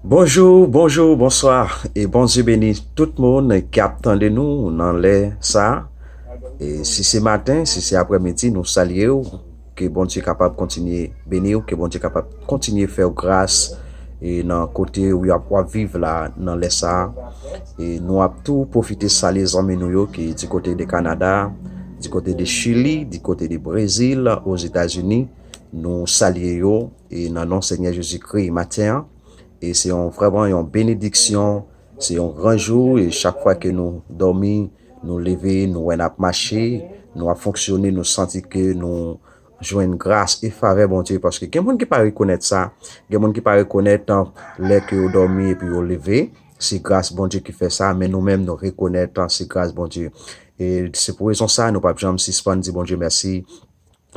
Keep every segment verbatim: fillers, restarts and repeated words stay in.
Bonjou, bonjou, bonswa, e Bondye beni tout moun ki ap tande nou nan lè sa. E si se maten, si se aprèmidi, nou salye w. Ke Bondye kapab kontinye beni w, ke Bondye kapab kontinye fè w gras e nan kote w ap, w ap viv la nan lè sa. E nou ap tou pwofite salye zanmi nou yo ki di kote de Kanada, di kote de Chili, di kote de Brezil, Ozetazini. Nou salye yo e nan non Senyè Jezikri maten an. E se yon, vrèman yon benediksyon, se yon gran jou. E chak fwa ke nou dòmi, nou leve, nou wè n ap mache, nou ap fonksyone, nou santi ke nou jwenn gras e favè Bondye. Paske gen moun ki pa rekonèt sa, gen moun ki pa rekonèt, an, lè ke yo dòmi epi yo leve, se gras Bondye ki fè sa, men nou menm nou rekonèt, an, se gras Bondye. E se pou rezon sa, nou p ap janm sispann di Bondye mèsi.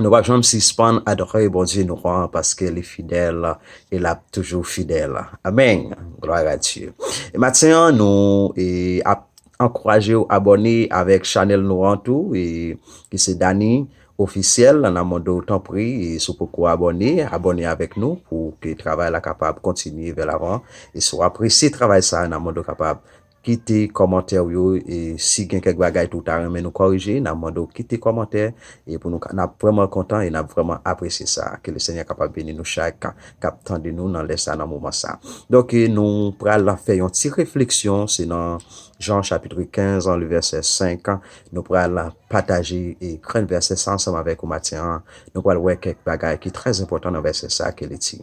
Nou p ap janm sispann adore Bondye nou an, paske li fidèl e l ap toujou fidèl. Amèn. Glwa a Dye. E maten an, nou e, ap ankouraje w abòne avèk chanèl nou an tou, e, ki se Dani Ofisyèl. N ap mande w tanpri, e, si w poko abòne, abòne avèk nou pou ke travay la kapab kontinye vè lavan. E si w apresye travay sa, n ap mande w kapab kite kòmantè w yo, e si gen kèk bagay tou w ta renmen nou kòrije, n ap mande w kite kòmantè, e pou nou ka, n ap vrèman kontan e n ap vrèman apresye sa. Ke le Senyè kapab beni nou chak k ap tande nou nan lè sa, nan moman sa. Donk, e nou pral fè yon ti refleksyon, se nan Jan chapit kenz, le vèsè senk, nou pral pataje e grenn vèsè sa ansanm avèk ou maten an. Nou pral wè kèk bagay ki trè enpòtan nan vèsè sa ke li di.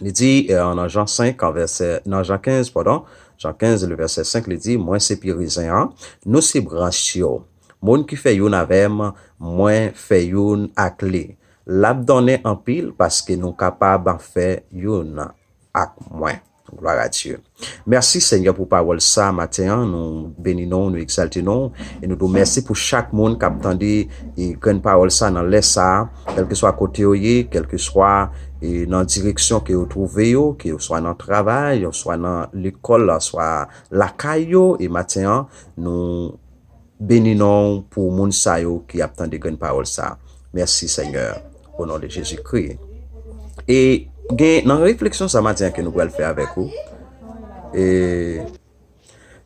Li di, e, nan Jan senk, an vèsè, nan Jan kenz, padon, Jan kenz, le vèsè senk, li di, mwen se pye rezen an, nou se branch yo. Moun ki fè youn avè m, mwen fè youn ak li. L ap donnen anpil paske nou kapab fè youn ak mwen. Glwa a Dye. Mèsi, Senyè, pou pawòl sa maten an. Nou beni non w, nou egzalte non w. E nou di w mèsi pou chak moun k ap tande e grenn pawòl sa nan lè sa, kèlkeswa kote yo ye, kèlkeswa e nan direksyon ke yo twouve yo, ke yo swa nan travay, yo swa nan lekòl, swa lakay yo. E maten an, nou beni non w pou moun sa yo ki ap tande grenn pawòl sa. Mèsi, Senyè, o non de Jezikri. E gen nan refleksyon sa maten an ke nou pral fè avèk ou. E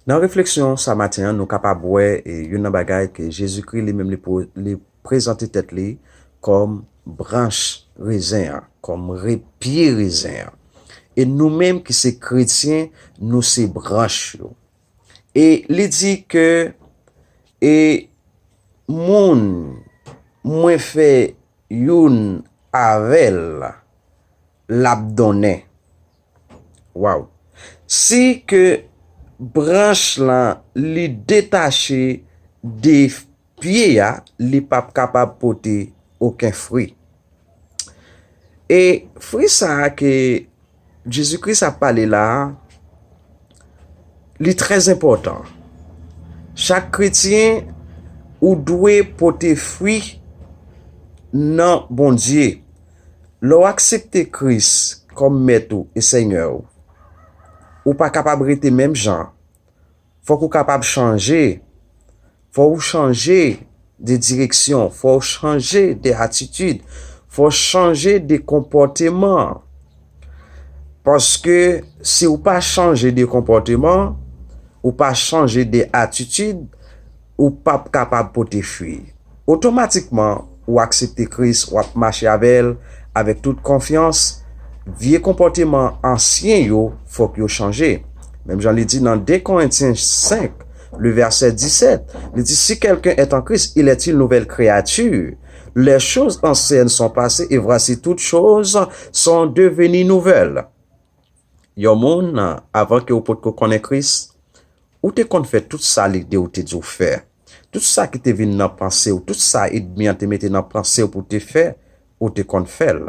nan refleksyon sa maten an, nou kapab wè e youn nan bagay ke Jezikri li menm li, pou, li prezante tèt li kòm branch rezen an, kòm re, pye rezen an. E nou menm ki se kretyen, nou se branch yo. E li di ke, e moun mwen fè youn avè l, l ap donnen. Waw. Si ke branch lan li detache de pye a, li p ap kapab pote okenn fwi. E fwi sa a ke Jezikri ap pale la a, li trè enpòtan. Chak kretyen, ou dwe pote fwi nan Bondye. Lè w aksepte Kris kòm Mèt ou e Senyè w, ou pa kapab rete menm jan. Fòk ou kapab chanje. Fò w chanje de direksyon. Fò w chanje de atitid. Fò w chanje de konpòteman. Paske si w pa chanje de konpòteman, ou pa chanje de atitid, ou p ap kapab pote fwi. Otomatikman, ou aksepte Kris, w ap mache avè l avèk tout konfyans. Vye konpòteman ansyen yo, fòk yo chanje. Menm jan li di nan de Korentyen senk, le vèsè disèt, li di, si quelqu'un est en Christ, il est une nouvelle créature. Les choses anciennes sont passées et voici toutes choses sont devenues nouvelles. Yon moun, avan ke w potko konnen Kris, ou te konn fè tout sa lide w te di w fè. Tout sa ki te vin nan panse w, tout sa ènmi an te mete nan panse w pou w te fè, ou te konn fè l.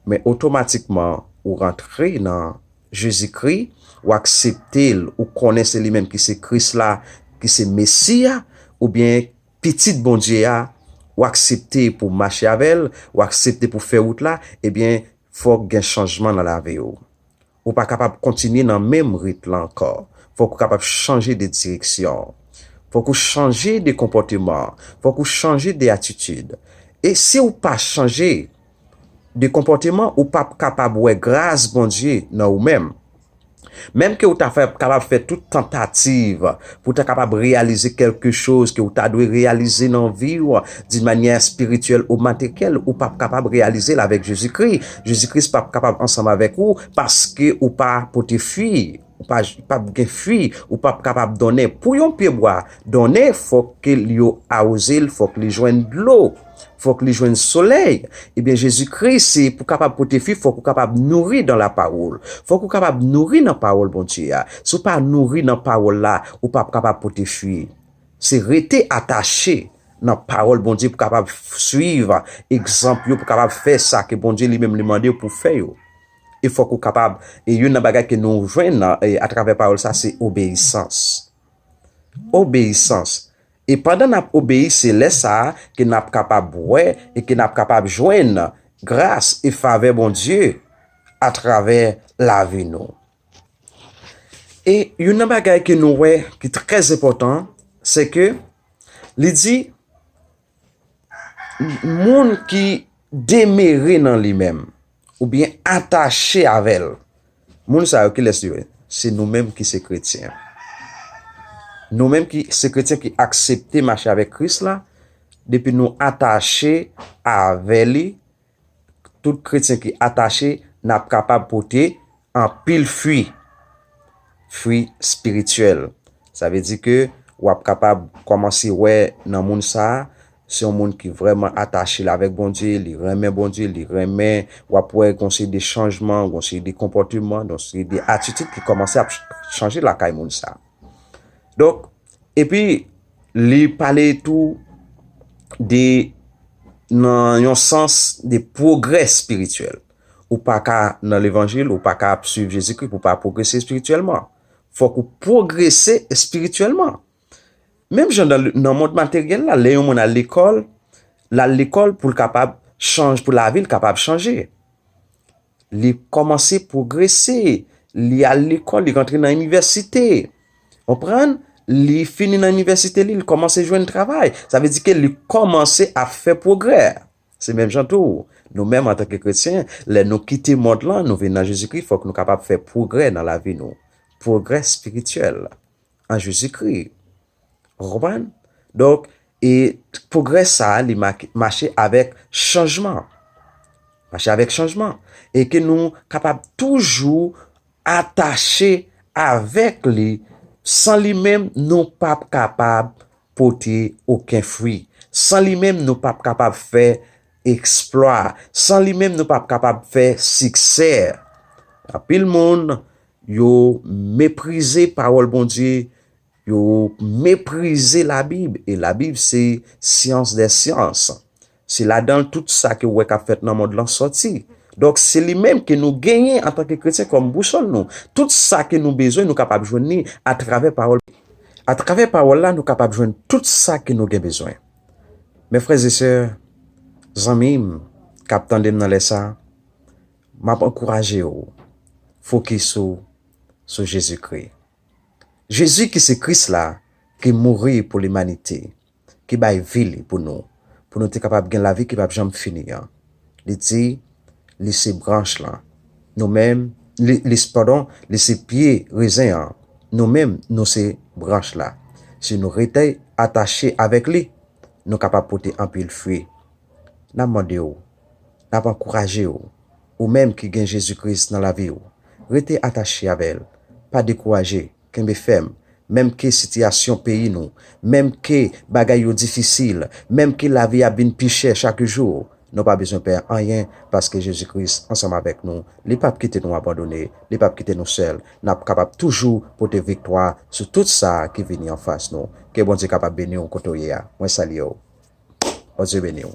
Men otomatikman, ou rantre nan Jezikri, ou aksepte l, ou konnen se li menm ki se Kris la, ki se Mesi a, oubyen Pitit Bondye a, ou aksepte pou w mache avè l, ou aksepte pou w fè wout la, ebyen, fòk gen chanjman nan lavi w. Ou pa kapab kontinye nan menm rit la ankò. Fòk ou kapab chanje de direksyon. Fòk ou chanje de konpòteman. Fòk ou chanje de atitid. E si w pa chanje de konpòteman, ou p ap kapab wè gras Bondye nan ou menm. Menm ke ou ta fè, kapab fè tout tantativ pou w ta kapab reyalize kèlke choz ke ou ta dwe reyalize nan vi w, d'une manière spirituelle ou matérielle, ou p ap kapab reyalize l avèk Jezikri. Jezikri p ap kapab ansanm avèk ou paske ou pa pote fwi. Ou pa, p ap gen fwi, ou p ap kapab donnen. Pou yon pyebwa donnen, fòk ke l yo awoze l, fòk li jwenn dlo, fòk li jwenn solèy. Ebyen, Jezikri, se pou kapab pote fwi, fòk ou kapab nouri dans la parole. Fòk ou kapab nouri nan pawòl Bondye a. Si w pa nouri nan pawòl la, ou p ap kapab pote fwi. Se rete atache nan pawòl Bondye pou kapab swiv egzanp yo, pou kapab fè sa ke Bondye li menm li mande w pou fè yo. E fòk ou kapab, e youn nan bagay ke nou jwenn nan, e, atravè pawòl sa, se obeyisans. Obeyisans. E pandan n ap obeyi, se lè sa a ke n ap kapab wè e ke n ap kapab jwenn gras e favè Bondye atravè lavi nou. E youn nan bagay ke nou wè ki trè enpòtan, se ke li di, moun ki demere nan li menm, oubyen atache avè l, moun sa yo, kilès yo ye? Se nou menm ki se kretyen. Nou menm ki se kretyen ki aksepte mache avèk Kris la, depi nou atache avè li, tout kretyen ki atache, n ap kapab pote anpil fwi, fwi espirityèl. Sa vle di ke w ap kapab kòmanse wè nan moun sa a, se yon moun ki vrèman atache l avèk Bondye, li renmen Bondye, li renmen, w ap wè gon seri de chanjman, gon seri de konpòteman, gon seri de atitid ki kòmanse ap ch-, chanje lakay moun sa a. Donk, epi li pale tou de, nan yon sans de pwogrè espirityèl. Ou pa ka nan levanjil, ou pa ka ap swiv Jezikri pou w pa pwogrese espirityèlman. Fòk ou pwogrese espirityèlman. Menm jan nan, nan mond materyèl la, lè yon moun al lekòl, l al lekòl pou l kapab chanj, pou lavi l kapab chanje. Li kòmanse pwogrese, li al lekòl, li rantre nan inivèsite. Konprann? Li fini nan inivèsite li, li kòmanse jwenn travay. Sa vle di ke li kòmanse ap fè pwogrè. Se menm jan tou, nou menm antanke kretyen, lè nou kite mond lan, nou vin nan Jezikri, fòk nou kapab fè pwogrè nan lavi nou. Pwogrè espirityèl an Jezikri. Ou konprann? Donk, e pwogrè sa a, li ma-, mache avèk chanjman. Mache avèk chanjman. E ke nou kapab toujou atache avèk li. San li menm, nou p ap kapab pote okenn fwi. San li menm, nou p ap kapab fè eksplwa. San li menm, nou p ap kapab fè siksè. Anpil moun, yo meprize pawòl Bondye, yo meprize Labib. E Labib, se science des sciences. Se ladan l tout sa ke w wè k ap fèt nan mond lan sòti. Donk, se li menm ke nou genyen antanke kretyen kòm bousòl nou. Tout sa ke nou bezwen, nou kapab jwenn li atravè pawòl. Atravè pawòl la, nou kapab jwenn tout sa ke nou gen bezwen. Mes frères et sœurs, zanmi m k ap tande m nan lè sa a, m ap ankouraje w fokis ou sou Jezikri. Jezi ki se Kris la, ki mouri pou limanite, ki bay vi li pou nou, pou nou te kapab gen lavi ki p ap janm fini an. Li di, li se branch lan. Nou menm, li, li, padon, li se pye rezen an. Nou menm, nou se branch la. Si nou rete atache avèk li, nou kapab pote anpil fwi. N ap mande w, n ap ankouraje w, ou menm ki gen Jezi Kris nan lavi w, rete atache avè l. Pa dekouraje, kenbe fèm. Menm ke sitiyasyon peyi nou, menm ke bagay yo difisil, menm ke lavi ap vin pi chè chak jou, nou pa bezwen pè anyen, paske Jezi Kris ansanm avèk nou. Li p ap kite nou abandone, li p ap kite nou sèl. N ap kapab toujou pote viktwa sou tout sa ki vini anfas nou. Ke Bondye kapab beni w kote w ye a. Mwen salye w. Bondye beni w.